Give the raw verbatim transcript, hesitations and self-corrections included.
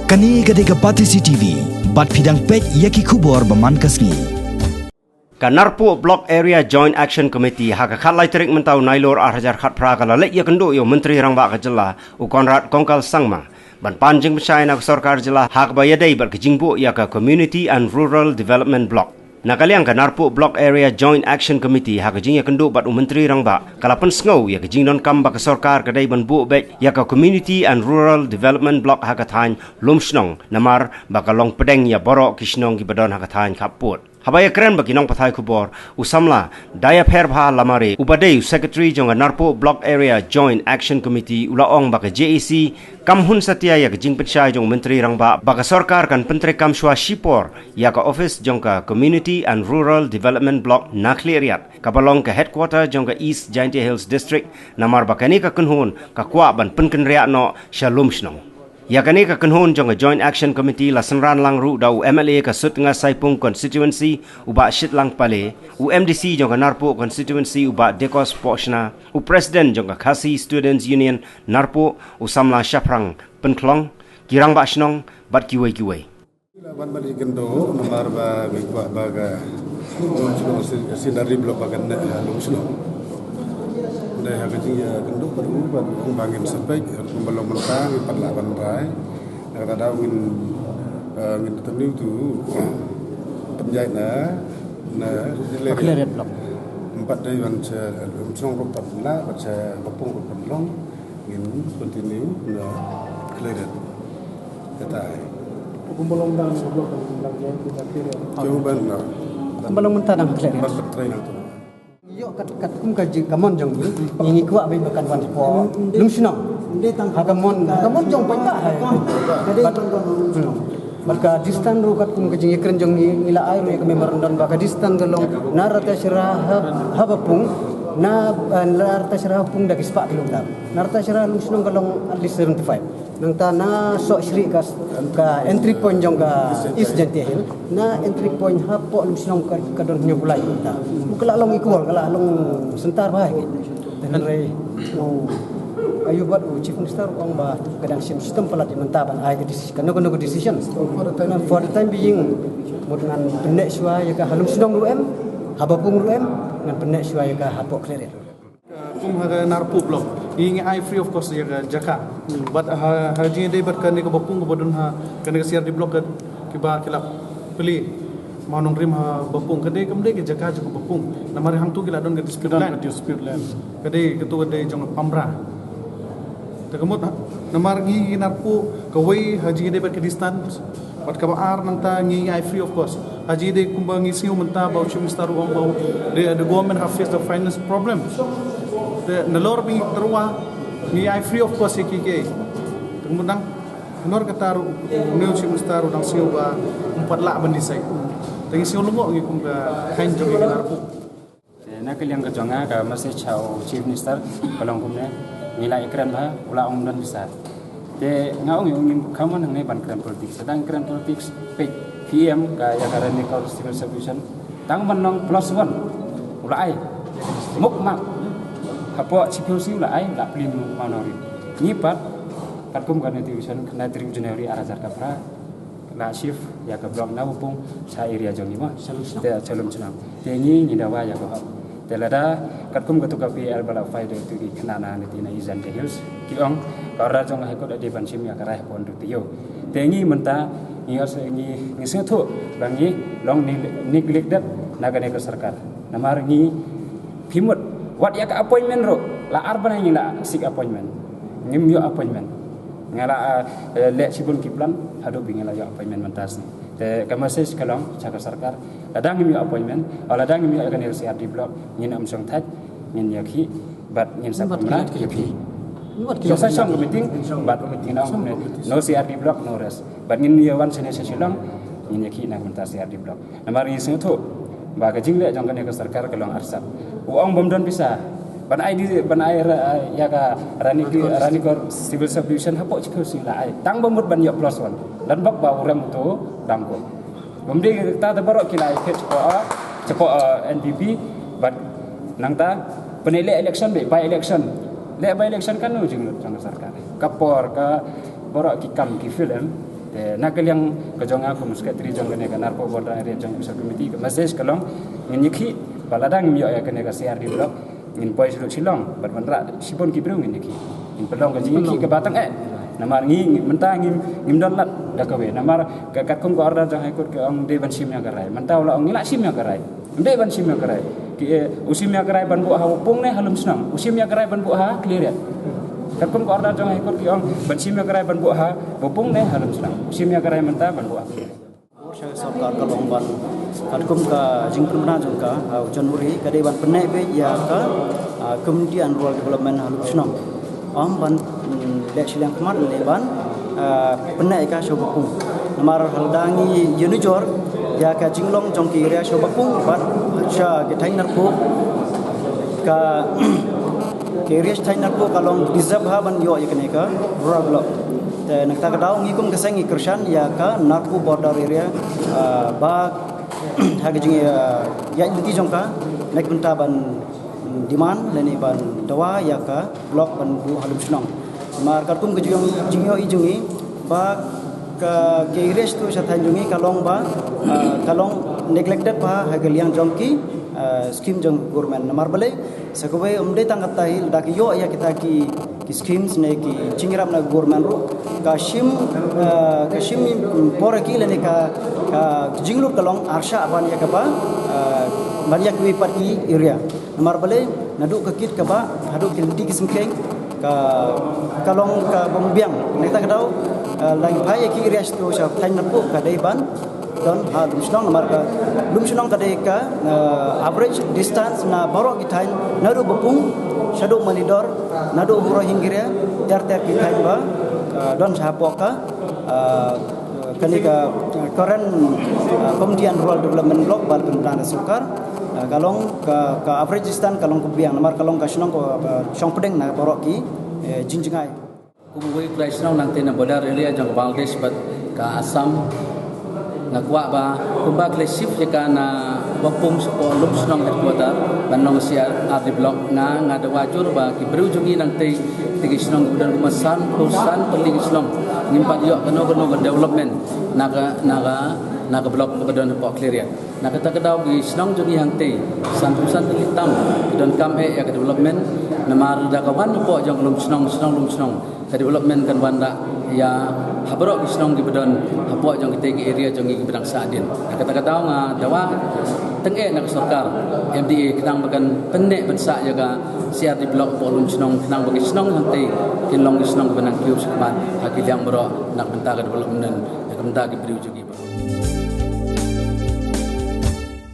Kane ka dei ka Batesi T V, bad phi dang peit ïa ki khubor ba man ka sngi. Ka Narpuh Block Area Joint Action Committee ha ka khatlai tarik mynta u Nailur arhajar khatphra ka la leit ïakynduh ïa u Myntri Rangbah ka jylla u Conrad Kongkal Sangma ban pan jingpynshai na ka sorkar jylla ha kaba ïadei bad ka jingbuh ïa ka Community and Rural Development Block. Na ka liang ka Narpuh Block Area Joint Action Committee ha ka jingïakynduh bad u Myntri Rangbah ka la pynsngew ïa ka jingdonkam ba ka sorkar ka dei ban buh beit ïa ka Community and Rural Development Block ha ka thaiñ Lumshnong namar ba ka long pdeng ïa baroh ki shnong kiba don ha ka thaiñ khappud. Haba ïakren bad ki nongpathai khubor, u samla Dayapherbha Lamare uba dei u secretary jong ka Narpuh Block Area Joint Action Committee u la ong ba ka J A C kam hun satia ïa ka jingpynshai jong u Myntri Rangbah ba ka sorkar kan pyntreikam shuwa shipor ïa ka office jong ka Community and Rural Development Block na Khliehriat kaba long ka headquarter jong ka East Jaintia Hills District, namar ba kane ka kynhun ka kwah ban pynkynriah noh sha Lumshnong. Ïa kane ka kynhun jong ka Joint Action Committee la synran lang ruh da u M L A ka Sutnga Saipung Constituency u Bah Shitlang Pale, u M D C jong ka Narpuh Constituency u Bah Dekos Pohshna, u President jong ka Khasi Students Union Narpuh u samla Shaphrang Pynkhlong, ki rangbah shnong bad kiwei kiwei. Ban ban ïakynduh namar ba ngi kwah ba ka Lumshnong scenery block ba kan neh ha Lumshnong. Dei ha ka jingïakynduh bad u bad u ong ba ngin sa peit kumba long mynta ngin pat lah ban rai. Na kata daw ngin, eh, ngin continue to pynjai na na Khliehriat block. Em pat dei ban sa Lumshnong ruh pat lah bad sa Bapung ruh pat long. Ngin continue na Khliehriat. Kata ai. Kumba long dang block dang dang jai kita kira. Jauh ban na. Kumba long mynta dang Khliehriat. Ban try nang tu. Ïoh kat kat kum ka jing ka mon jong ngi ngi ngi kwah ba kan wan po Lumshnong. Ha ka mon ha ka mon jong paita hai. Bad, hmm. Bad ka distance ruh katkum ka jingïakren jong ngi, ngi la ai ruh ïa ka memorandum ba ka distance ka long na Ratacherra ha, ha Bapung, na, eh, na Ratacherra ha Bapung da ki spah kilometer. Na Ratacherra ha Lumshnong ka long at least seventy-five. Nangta na Sohshrieh ka, ka entry point jong ka East Jaintia Hills, na entry point hapoh Lumshnong ka, ka don hynñiew phew lai kilometer. Ka la long equal, ka la long center bha ïa ki. Te hynrei u, ïa u bad u Chief Minister u ong ba ka dang shim shitom palat ïa mynta ban ai ka decision, kano kano ka decision. For the time being mut ngan pynneh shuwa ïa ka ha Lumshnong ruh em, ha Bapung ruh em, ngan pynneh shuwa ïa ka hapoh Khliehriat. Kum ha ka Narpuh block ngi ngi ai free of cost ïa ka jaka. Bad ha, ha jingïadei bad kane ka Bapung kaba don ha kane ka C R D block ka kiba ki la plie. Mawnongrim ha Bapung ka dei kam dei ka jaka jong ka Bapung. Namar hangtu ki la don ka dispute land. Ka dei katu ka dei jong ka Pamra. Te ka mut namar ngi ngi Narpuh kawei ha jingïadei bad ka distance. Bad kaba ar nangta ngi ngi ai free of cost. Ha jingïadei kumba ngi sngew mynta ba u Chief Minister u ong ba the, the government have faced the finance problem. Te nalor ba ngi tyrwa ngi ai free of cost ïa ki ki. Te ka mut nang Nor kata ruh, une u Chief Minister ruh dang sngewbha um pat lah ban decide. Te ngi sngew lyngngoh ngi kum ka thaiñ jong ngi ki Narpuh. Te na ka liang ka jong nga ka message ha u Chief Minister ka long kumne, ngi la ïakren bha, u la ong ym don pisa. Te nga ong ïa u ngim kham wan hangne ban kren politics. Te dang kren politics, peit P M ka ïa ka Ranikor Civil Subdivision. Tang ban long plus one u la ai. Muk mak. Hapoh Chief P O C u la ai, la plie Mawngrim. Ngi pat katkum ka notification khyndai tarik January ar hajar khatphra la shift ïa ka block na Bapung sha area jong ngi mo. Sha Lumshnong. Te sha Lumshnong. Te ngi ngi dawa ïa ka hok. Te lada katkum katu ka P L ba la file da tu ki khynnah na niti na East Jaintia Hills. Ki ong ka order jong High Court ade ban shim ïa ka rai hapoh ndu te ïoh. Te ngi mynta ngi ngi ngi sngewthuh ba ngi long neg-, neglected na kane ka sorkar. Namar ngi phi mut wat ïa ka appointment ruh la ar bnai ngi la seek appointment. Ngim ïoh appointment. Nga la, eh, leh shibun ki plan haduh ba ngi la ïoh appointment mynta sni. Te ka message ka long sha ka sorkar. Lada ngim ïoh appointment, o lada ngim ïoh ïa kane C R D block, ngin ym shong thait, ngin ïakhih bad ngin sa pynbna ïa phi. Ngin sa shong ka meeting bad ngin ong no C R D block, no rest. Bad ngin ïa wan shane sha Shillong, ngin ïakhih na ka bynta C R D block. Namar ngi sngewthuh ba ka jingleh jong kane ka sorkar ka long arsap. U ong bym don pisa ban ai di, ban ai ra-, ïa ka Rani-, Ranikor Civil Subdivision hapoh Chief P O C la ai. Tang ba mut ban ïoh plus one. Lada bok ba u rem uto dang ko. Bym dei kata te baroh ki la ai phet shapoh, shapoh, eh, N P P bad nangta pynleh election, by election. Leh by election kano jinglut jong ka sorkar. Ka por ka baroh ki kam ki fill em. Te na ka liang ka jong nga kum secretary jong kane ka Narpuh Border Area Joint Committee, ka message ka long, ngin ïakhih ba lada ngim ïoh ïa kane ka C R D block, ngin poi sha Shillong bad ban rah shibun ki briew, ngin ïakhih. Ngin pynlong ka jingïakhih kaba tang eh. Namar ngi, ngi mynta ngim, ngim don lad da kawei. Namar ka katkum ka order jong High Court ka ong dei ban shim ïa ka rai. Mynta u la ong ngi la shim ïa ka rai. Ym dei ban shim ïa ka rai. Ki, eh, u shim ïa ka rai ban buh ha Bapung ne ha Lumshnong? U shim ïa ka rai ban buh ha Khliehriat. Katkum ka order jong High Court ki ong ban shim ïa ka rai ban buh ha Bapung ne ha Lumshnong? U shim ïa ka rai mynta ban buh ha Khliehriat. Ka sorkar ka long ban, katkum ka jingpynbna jong ka, ah, u January, ka dei ban pynneh beit ïa ka, ah, Community and Rural Development ha Lumshnong. Ym ban, mm, leh shiliang khmat, leh ban, ah, pynneh ïa ka sha Bapung. Namar lada ngi ïanujor ïa ka jinglong jong ki area sha Bapung bad sha ki thaiñ Narpuh, ka, ki area sha thaiñ Narpuh ka long deserve ha ban ïoh ïa kane ka rural block. Te na kata ka daw ngi kum ka seng ngi kyrshan ïa ka Narpuh Border Area, ah, ba ha ka jing, ah, ïaid lynti jong ka, na ka bynta ban demand lane ban dawa ïa ka block ban buh ha Lumshnong. Namar katkum ka jingïohi jong ngi ba ka, ka area sha thaiñ jong ngi ka long ba, ah, ka long neglected ba ha ka liang jong ki, ah, scheme jong government. Namar balei, sa kawei ym dei tang katta hi, lada ki ïoh ïa kita ki, ki schemes ne ki jingïarap na government ruh, ka shim, ah, ka shim por ki lane ka, ka jinglut ka long arshah ban ïa kaba, ah, ban ïa kiwei pat ki area. Namar balei, naduh ka kit kaba haduh ki lynti ki syngkien, ka, ka long kaba biang. Na kata ka daw, ah, lada phai ïa ki area sha thaiñ Narpuh ka dei ban don ha Lumshnong, namar ka Lumshnong ka dei ka, ah, average distance na baroh ki thaiñ, naduh Bapung shaduh Mawlidor, naduh Umroi Hynñiewtrep, ter ter ki thaiñ ba, ah, don shapoh ka, ah, kane ka, ah, current, ah, Community and Rural Development Block ba la pynbna da sorkar, ah, ka long ka, ka average distance ka long kaba biang, namar ka long ka shnong ka, ah, shong pdeng na baroh ki, eh, jingjngai. Kum uwei u khlei shnong nangtei na border area jong ka Bangladesh bad ka Assam, nga kwah ba kumba khlei shift ïa ka na Bapung shapoh Lumshnong headquarter ban long C R D block, nga, nga dawa jur ba ki briew jong ngi nangtei, te ki shnong ki don kumba san, ko san tylli ki shnong, ngim pat ïoh kano kano ka development na ka, na ka, na ka block ba ka don hapoh Khliehriat. Na kata ka daw ki shnong jong ngi hangtei, san, ko san tylli tam ki donkam eh ïa ka development. Namar da ka wan hapoh jong ka Lumshnong, shnong Lumshnong, ka development kan wan da ïa ha baroh ki shnong kiba don hapoh jong kitei ki area jong ngi kiba dang sahdien. Na kata ka daw nga dawa tyngeh na ka sorkar M D A khnang ba kan pynneh pynsah ïa ka C R D block hapoh Lumshnong, khnang ba ki shnong hangtei kin long ki shnong kiba nang kiew shakhmat ha ki liang baroh na ka bynta ka development, na ka bynta ki briew jong ngi.